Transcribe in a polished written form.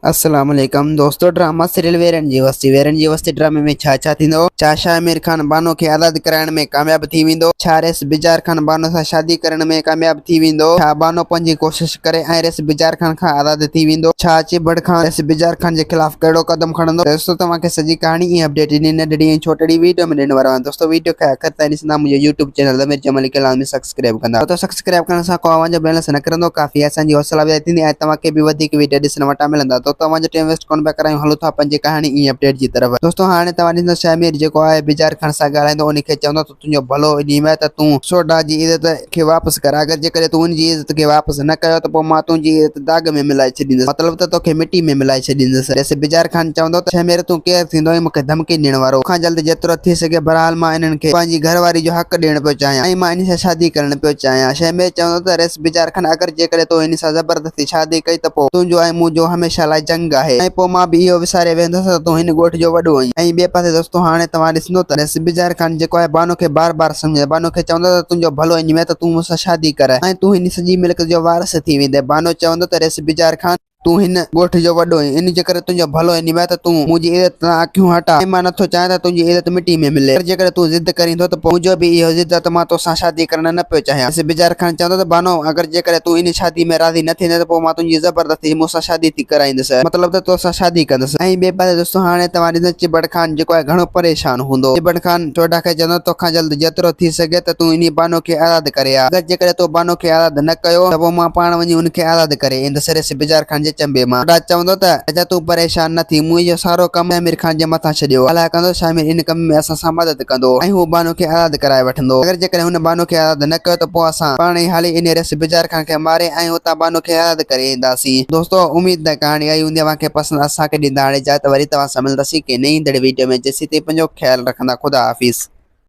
السلام عليڪم دوستو ڊراما سيريل ويرن جي وستي ويرن جي وستي ڊرامي ۾ ڇا ڇا ٿيندو ڇا شاهمير خان بانو کي آزاد ڪرائڻ ۾ ڪامياب ٿي ويندو ڇا ريس بجار خان بانو سان شادي ڪرڻ ۾ ڪامياب ٿي ويندو ڇا بانو پنهنجي ڪوشش ڪري ۽ ريس بجار خان کان آزاد ٿي ويندو ڇا چڀڙ خان ريس بجار خان جي خلاف ڪهڙو قدم کڻندو دوستو توهان کي سڄي ڪهاڻي ۽ اپڊيٽ انهي ننڍڙي ۽ ڇوٽڙي ويڊيو ۾ ڏيڻ وارو آهيان دوستو ويڊيو کي آخر تائين ڏسندا منهنجو يوٽيوب چينل ضمير جمالي کي لازمي سبسڪرائب ڪندا ڇو ته سبسڪرائب ڪرڻ سان ڪو اوهان جو بيلنس نه ڪرندو ڪافي اسان جي حوصلا افزائي ٿيندي ۽ توهان کي به وڌيڪ ويڊيو ڏسڻ وٽان ملندا دوستو اوهان جو ٽيم ويسٽ ڪونه پيا ڪرايون هلون ٿا پنهنجي ڪهاڻي ۽ اپڊيٽ جي طرف دوستو هاڻي توهان ڏسندو شهمير جيڪو آهي بجار خان سان ڳالهائيندو ان کي چوندو ته تنهنجو ڀلو انهي ۾ ته تون سوڍا جي عزت کي واپس ڪر اگر جيڪڏهن تون ان جي عزت کي واپس نه ڪيو ته پوء مان تنهنجي عزت داغ ۾ ملائي ڇڏيندس مطلب ته توکي مٽي ۾ ملائي ڇڏيندس. رئيس بجار خان چوندو ته شهمير تون ڪير ٿيندو آهين مون کي ڌمڪي ڏيڻ وارو؟ مون کان جلد جيترو ٿي سگهي بهرحال مان انهن کي پنهنجي گهر واري جو حق ڏيڻ پيو چاهيان ۽ مان انهي سان شادي ڪرڻ پيو چاهيان. شهمير چوندو ته رئيس بجار خان اگر جيڪڏهن تو انهي سان زبردستي شادي ڪئي ته پوء تنهنجو ۽ منهنجو هميشه لاء جنگ آهي ۽ پوء مان به اهو وساري ويهندس ته تون هن ڳوٺ جو وڏو آهين ۽ ٻئي پاسي دوستو هاڻي توهان ڏسندو ته رئيس بجار خان جيڪو آهي بانو کي بار بار سمجهائي بانو کي چوندو ته تنهنجو ڀلو انهي ۾ ته تون مون سان شادي ڪر ۽ تون هن سڄي ملڪ جو وارث ٿي ويندين. بانو چوندو ته ريس بجار خان! تون هن ڳوٺ جو وڏو آهين، ان جي ڪري تنهنجو ڀلو انهي ۾ ته تون منهنجي عزت تان اکيون هٽاء ۽ مان نٿو چاهيان ته تنهنجي عزت مٽي ۾ ملي. پر جيڪڏهن تون ضد ڪرين ٿو ته پوء منهنجو به اهو ضد آهي ته مان توسان شادي ڪرڻ نه پيو چاهيان. ريس بجار خان چوندو ته بانو! اگر جيڪڏهن تون ان شادي ۾ راضي نه ٿيندين ته پوء مان تنهنجي زبردستي مون سان شادي ٿي ڪرائيندس. مطلب ته توسان شادي ڪندس. ۽ ٻئي پاسي دوستو هاڻي توهان ڏسندا چٻڙ خان جيڪو آهي گهڻو پريشان هوندو. چٻڙ خان سوڍا کي چوندو توکان جلد جيترو ٿي سگهي ته تون انهي بانو کي آزاد ڪري آ. اگر جيڪڏهن تو بانو کي آزاد نه ڪيو ته پوء مان پاڻ وڃي ان کي آزاد ڪري ايندس ريس بجار خان جي چنبي مان. سوڍا چوندو ته چاچا تون پريشان نه ٿي مون اهو سارو ڪم شاهمير خان جي مٿان ڇڏيو آ. الله ڪندو شاهمير ان ڪم ۾ اسان سان مدد ڪندو ۽ هو بانو کي آزاد ڪرائي وٺندو. اگر جيڪڏهن هن بانو کي آزاد نه ڪيو ته پوء اسان پاڻ ئي هلي انهي ريس بجار خان کي ماري ۽ اتان بانو کي آزاد ڪري اينداسين. دوستو اميد ته ڪهاڻي آئي هوندي اوهان کي پسند اسان کي ڏيندا هاڻي اجازت وري توهان سان ملنداسين ڪنهن نئين ايندڙ ويڊيو ۾ جيسين تائين پنهنجو خيال رکندا خدا حافظ.